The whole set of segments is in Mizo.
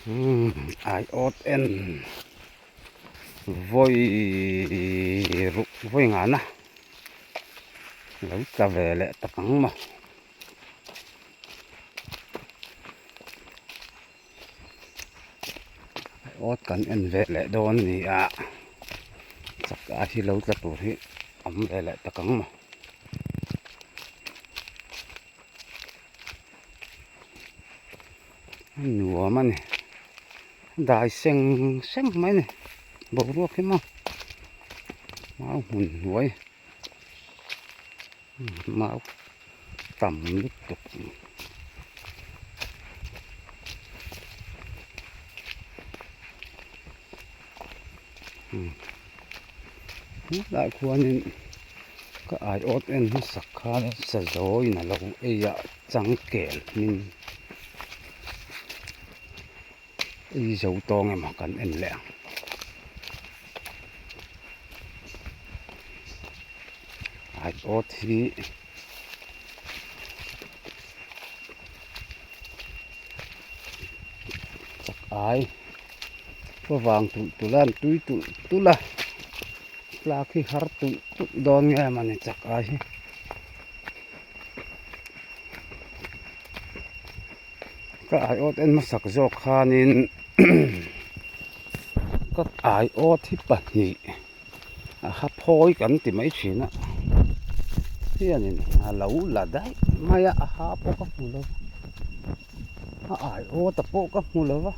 Aiawt en vawi ruk vawi ngana lo tla ve leh tak ang maw. Aiawt kan en ve leh dawn a ni a chak a hi lo tla tur hi awm ve leh tak ang maw. A nuam a ni dai seng seng mai a ni boruak hi maw mau hmun hnuai mau tam lutuk helaiah khuanin ka aiawt en hmasak khan sazawiin a lo ei a changkel hming ei zo tawng emaw kan en leh ang aiawt hi chak ai khuavang tulh tulh a an tui tulh tulh a tlak hi har tulh tulh dawn nge mawni chak ai hi ka aiawt en hmasak zawk khanin ka aiawt hi pahnih. A ha phawi kan ti mai thin a hianin a lo la daih mai a a ha pawh ka hmu lo va a ai awt a pawh ka hmu lo va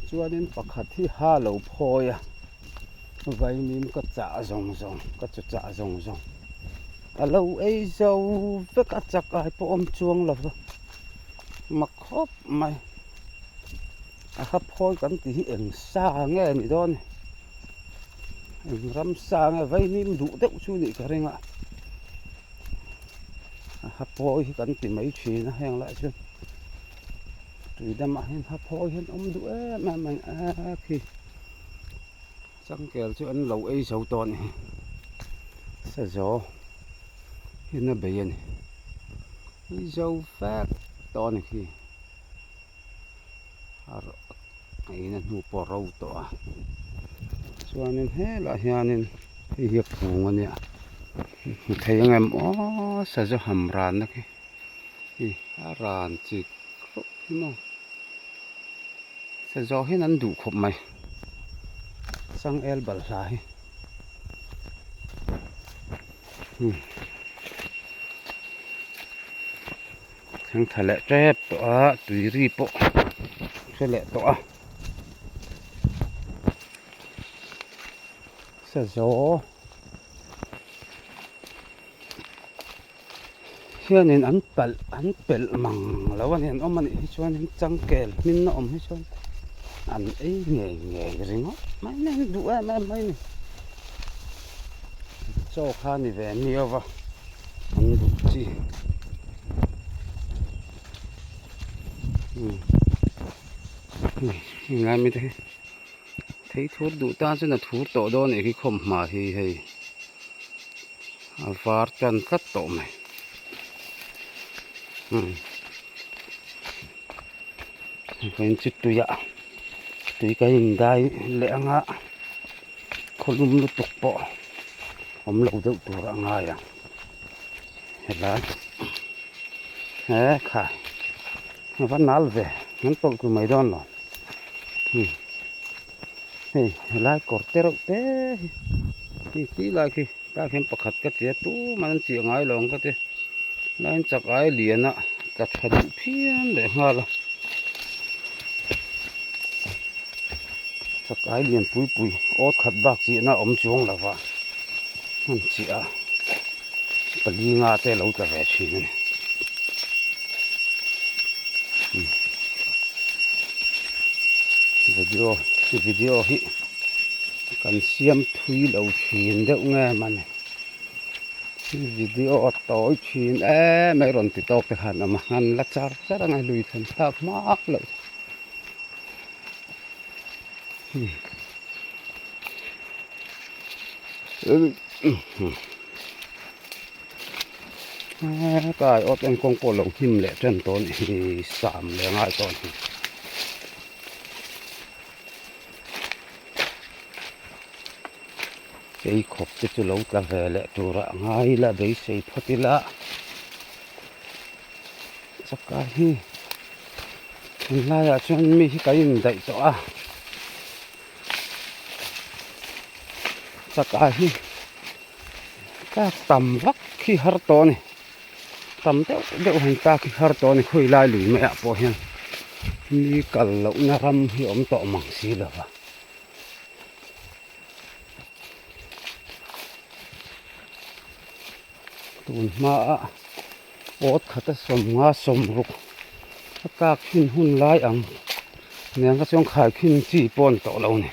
chuanin pakhat hi ha lo phawi a vaimim ka chah zawng zawng ka chu chah zawng zawng a lo ei zo vek a chak ai pawh awm chuang lo va mak khawp mai. A ha phawi kan tih hi eng sa nge ni dawn eng ram sa nge vaimim duh deuh chu nih ka ring a a ha phawi hi kan ti mai thin a heng lai chuan tui damah hian ha phawi hian awm duh em em mai a khi changkel chu an lo ei zo tawh a ni sazaw hian a bei a ni ei zo vek tawh a ni khi. A in a hnu pawh a ro tawh a chuanin helaiah hianin hei hi a kung a nia hmu thei ang em aw sazu ham ran na khi hei a ran chi khawp hi maw sazu hian an duh khawp mai changel balhla hi. Thleng tha leh tep tawh a tui ri pawh hre leh tawh a sazaw hianin an palh an pelh mang lo a ni an awm a nih hi chuanin changkel hmin a awm hi chuan an ei ngei ngei ringawt mai mai a duh em em mai a ni chaw kha a ni ve miau va. An duh chi heng lai mite hi thei thur duh tan chuan a thur tawh dawn anih khi khawmhma hi hei a var tan tlat tawh mai heng chu tuiah tui kan indai leh anga khawlum lutuk pawh awm lo deuh tur a ngai ang helai he khai a va nal ve an tawlh tur mai dawn lo hei helai kawr te reuh te hi hei khi lai khi tah khian pakhat ka ti a tumah an chiah ngai lo ang ka ti helaiin chak ai lian a tla tha duh phian leh nghal a. Chakai lian pui pui awt khat bak chiahna a awm chuang lo va hmun chiah a pali nga te a lo tla ve thin a ni video video hi kan siam thui lo thin deuh nge mawni. Video a tawi thin em mai rawn ti tawk te khan a awm a an la char char ang a lui thlen thlak hmak loh he kai awt en kawng pawh lo hnim leh tan tawh a ni hi sam leh ngai tawh a ni. Pheikhawk te chu lo tla ve leh turah ngai ila beisei phawt ila chakai hi tunlaiah chuan mi hi kan indaih tawh a chakai hi tlak tam vak hi har tawh a ni tam deuh deuh han tlak hi har tawh a ni khawi lai lui maiah pawh hian mi kal lohna ram hi a awm tawh mang si lo va. Tun hmaa awt khata sawmnga sawmruk a tlak khin hun lai ang nen kha chuan khaikhin chi pawh a ni tawh lo a ni.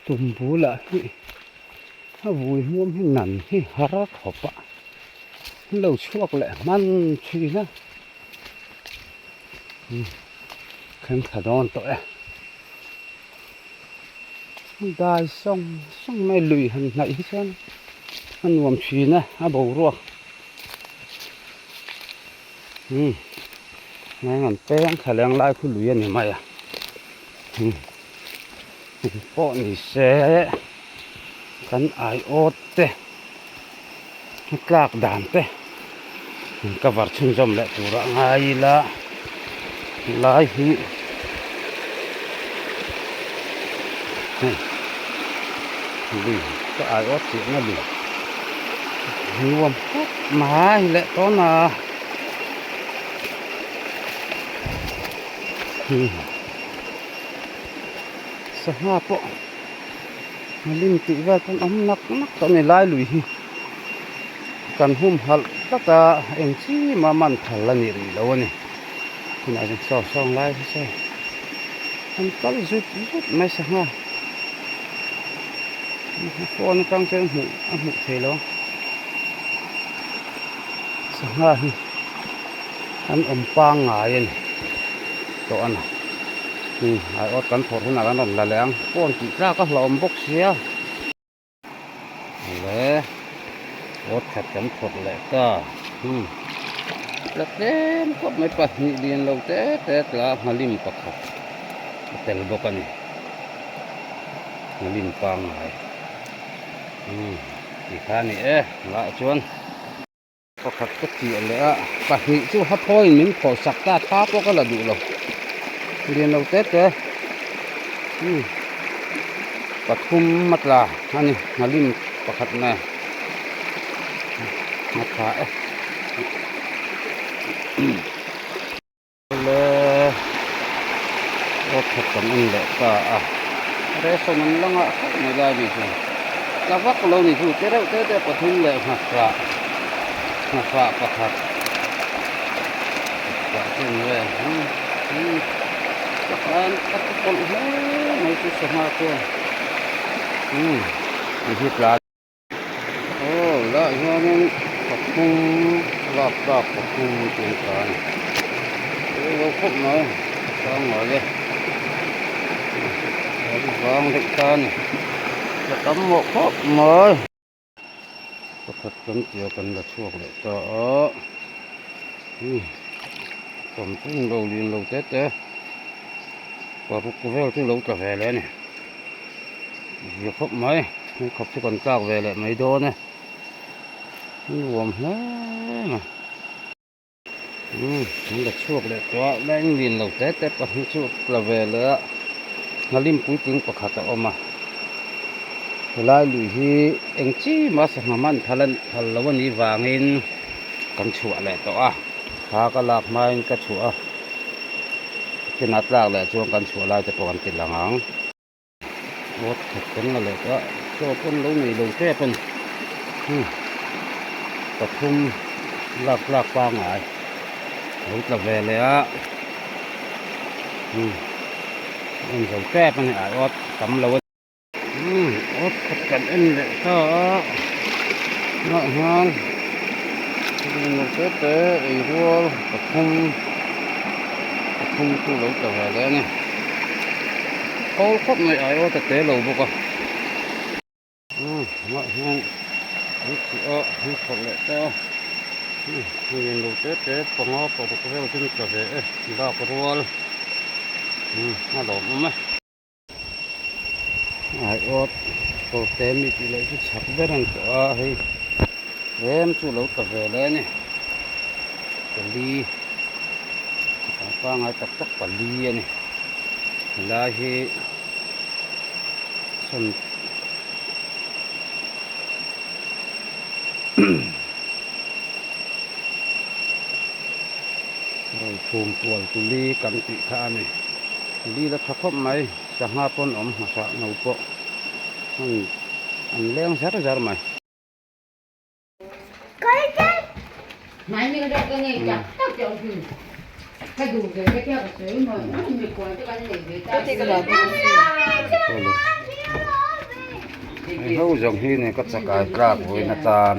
Tum bulah hi a vui hmuam hi nan hi har khawp a an lo chhuak leh hman thin a thleng thla dawn tawh e dai sawng sawng mai lui han hnaih hi chuan a nuam thin a a boruak. Umm heng an peng thla leng lai khu lui a ni mai a umm eng pawh ni se kan aiawt te a tlak dan te an cover chhunzawm leh tur a ngai ila helai hi hei lui ka aiawt chiahna lui nuam khawp mai leh tawn a. Sangha pawh lim tih vel pawn awm nak nak tawh a ni lai lui hi kan humhalh tlat a eng chi mah man phal a ni rih lo a ni tunah hian saw sawng lai hi saw an kal zut zut mai sangha phone atang chuan hmuh a hmuh theih loh a. Sangha hi an awm pangngai a ni tawh a ni aiawt kan phawrh hunah kan rawn la leh ang phone tih tlak a hlauhawm bawk sia le awt khat kan phawrh leh ta la tlem khawp mai pahnih lian lo te te tla nghalim pakhat a tel bawk a ni nghalim pangngai tikha a ni e lah chuan. Pakhat ka chiah leh a, pahnih chu haphawiin min khawh sak ta tha pawh ka la duh lo lian lo te te umm pathum a tla a ni nghalim pakhat nen a tha e. Le aw khat kan en leh ta a ration an la ngah khawp mai lai ni chu tla vak lo ni chu te reuh te te pathum leh nghahhrah nghahhrah pakhat tah chu ni e pakhat a ti pawlh hle mai chu sangha chuan umm ti hi tla. Aw lah hianin pathum lak tlak pathum tih an ta a ni eng lo khawp mai pangngai e an vang daih ta a ni la tam mawh khawp mai pakhat kan tia kan la chhuak leh ta a umm tam chu in lo lin lo te te paruk vel chu lo tla ve leh a ni. Zia khawp mai hei khawp chu kan tlak ve leh mai dawn e nuam hle mai umm an la chhuak leh tawh a leng lin lo te te pahnih chu tla ve leh a nghalim puitling pakhat a awm a helai lui hi eng chi mah sangha man phal a phal lo a nih vangin kan chhuah leh tawh a thla ka lak hmain ka chhuah a chinah tlak leh chuan kan chhuah lai te pawh kan ti lang ang. Awt khat kan la leh tawh a chaw pawn lo nei lo tep a ni pathum lak tlak pangngai lo tla ve leh a en zo tep a ni ai awt tam lo a ni awt khat kan en leh ta a tunah hian te te ei rual pathum pathum chu lo tla ve leh a ni. Khawl khawp mai ai awt a te lo bawk a. Tunah hian an chiah a an phawrh leh ta a hei englo te te panga paruk vel chu an tla ve e lak rual a lawmawm e. Aiawt kawrte mi tih loh chu chak ber an tawh a hei tlem chu lo tla ve leh a ni pali pangngai tak tak pali a ni helai hi sawn Rawlchhum tual tuli kan tih kha a ni. Lil a tha khawp mai, sangha pawn awm hmasa no pawh an leng zar zar mai. Hei ho zawng hi nen ka chakai tlak vawiin atan.